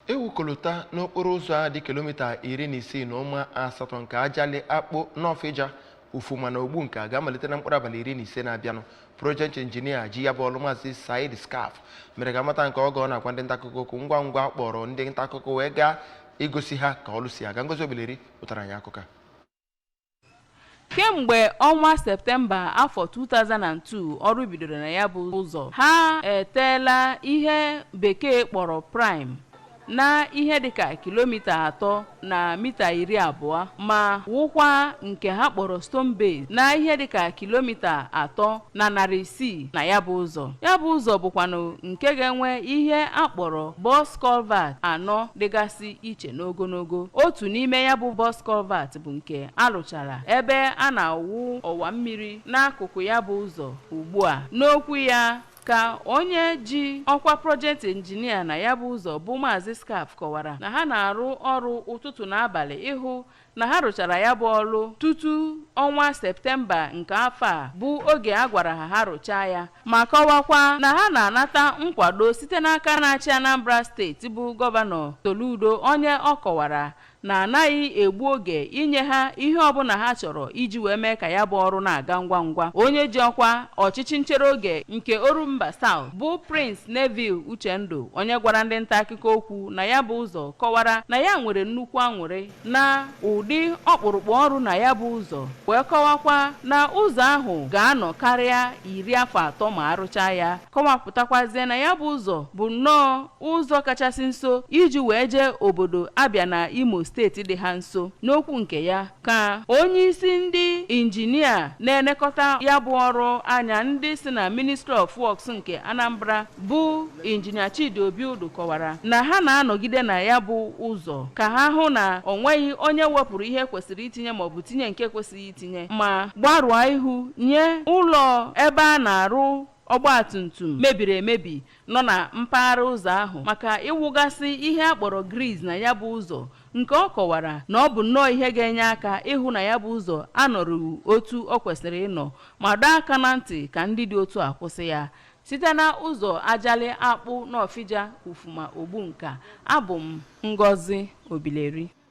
Ewukolota n'okporo ụzọ a dị kilomita 16.8 nke Ajali Akpo n'Ọfịja, Ufuma na Ogbunka ga-amalite na mkpụrụ abalị 15 na-abịanụ. Project Engineer ji ya bụ ọlụ, Maazị Said Scaf, mere ka amata nke oge ọ na-agwa ndị ntaakụkọ okwu ngwa ngwa a kpọrọ ndị ntaakụkọ wee gaa igosi ha ka ọlụ si aga. Ngozi Obileri wetara anyị akụkọ a. Kemgbe ọnwa Septemba afọ 2002 ọrụ bidoro na ya bụ ụzọ, ha eteela ihe Bekee kpọrọ prime na ihe dịka kilomita 3 na mita 20, ma wụkwa nke ha kpọrọ stone base na ihe dịka kilomita 3 na 600 na ya bụ ụzọ. Ya bụ ụzọ bụkwanụ nke ga-enwe ihe a kpọrọ box culvert anọ dịgasị iche n'ogologo. Otu n'ime ya bụ box culvert bụ nke alụchara ebe a na-awụ ọwa mmiri n'akụkụ ya bụ ụzọ ugbu a. N'okwu ya ka onye ji ọkwa project engineer na ya bụ ụzọ, bụ Maazị Scaf, kọwara na ha na-arụ ọrụ ụtụtụ na abalị ịhụ na ha rụchara ya bụ ọrụ tutu ọnwa Septemba nke afọ a, bụ oge a gwara ha ha rụchaa ya, ma kọwakwa na ha na-anata nkwado site n'aka na-achị Anambra Steeti, bụ Gọvanọ Soludo, onye ọ kọwara na anaghị egbu oge inye ha ihe ọbụla ha chọrọ iji wee mee ka ya bụ ọrụ na-aga ngwa ngwa. Onye ji ọkwa ọchịchị nchere oge nke Orumba South, bụ Prince Neville Uchendu, onye gwara ndị nta akụkọ okwu na ya bụ ụzọ, kọwara na ya nwere nnukwu aṅụrị na ụdị ọkpụrụkpụ ọrụ na ya bụ ụzọ, wee kọwakwa na ụzọ ahụ ga-anọ karịa 30 afọ ma arụchaa ya, kọwapụtakwazie na ya bụ ụzọ bụ nnọọ ụzọ kachasị nso iji wee jee obodo Abịa na Imo Steeti dị ha nso. N'okwu nke ya ka onye isi ndị injinia na-elekọta ya bụ ọrụ anya, ndị si na Ministry of Works nke Anambra, bụ Injinia Chidi Obiudu, kọwara na ha na-anọgide na ya bụ ụzọ ka ha hụ na o nweghị onye wepụrụ ihe kwesịrị itinye maọbụ tinye nke kwesịghị itinye, ma gbarụọ ihu nye ụlọ ebe a na-arụ ọgbatumtum mebiri emebi nọ na mpaghara ụzọ ahụ maka ịwụgasị ihe a kpọrọ grease na ya bụ ụzọ, nke ọ kọwara na ọ bụ nnọọ ihe ga-enye aka ịhụ na ya bụ ụzọ anọrọ otu ọ kwesịrị ịnọ, ma dọọ aka na ntị ka ndị dị otu a kwụsị ya. Site na ụzọ Ajali Akpụ n'Ọfịja, Ufuma, Ogbunka, abụ m Ngozi Obileri.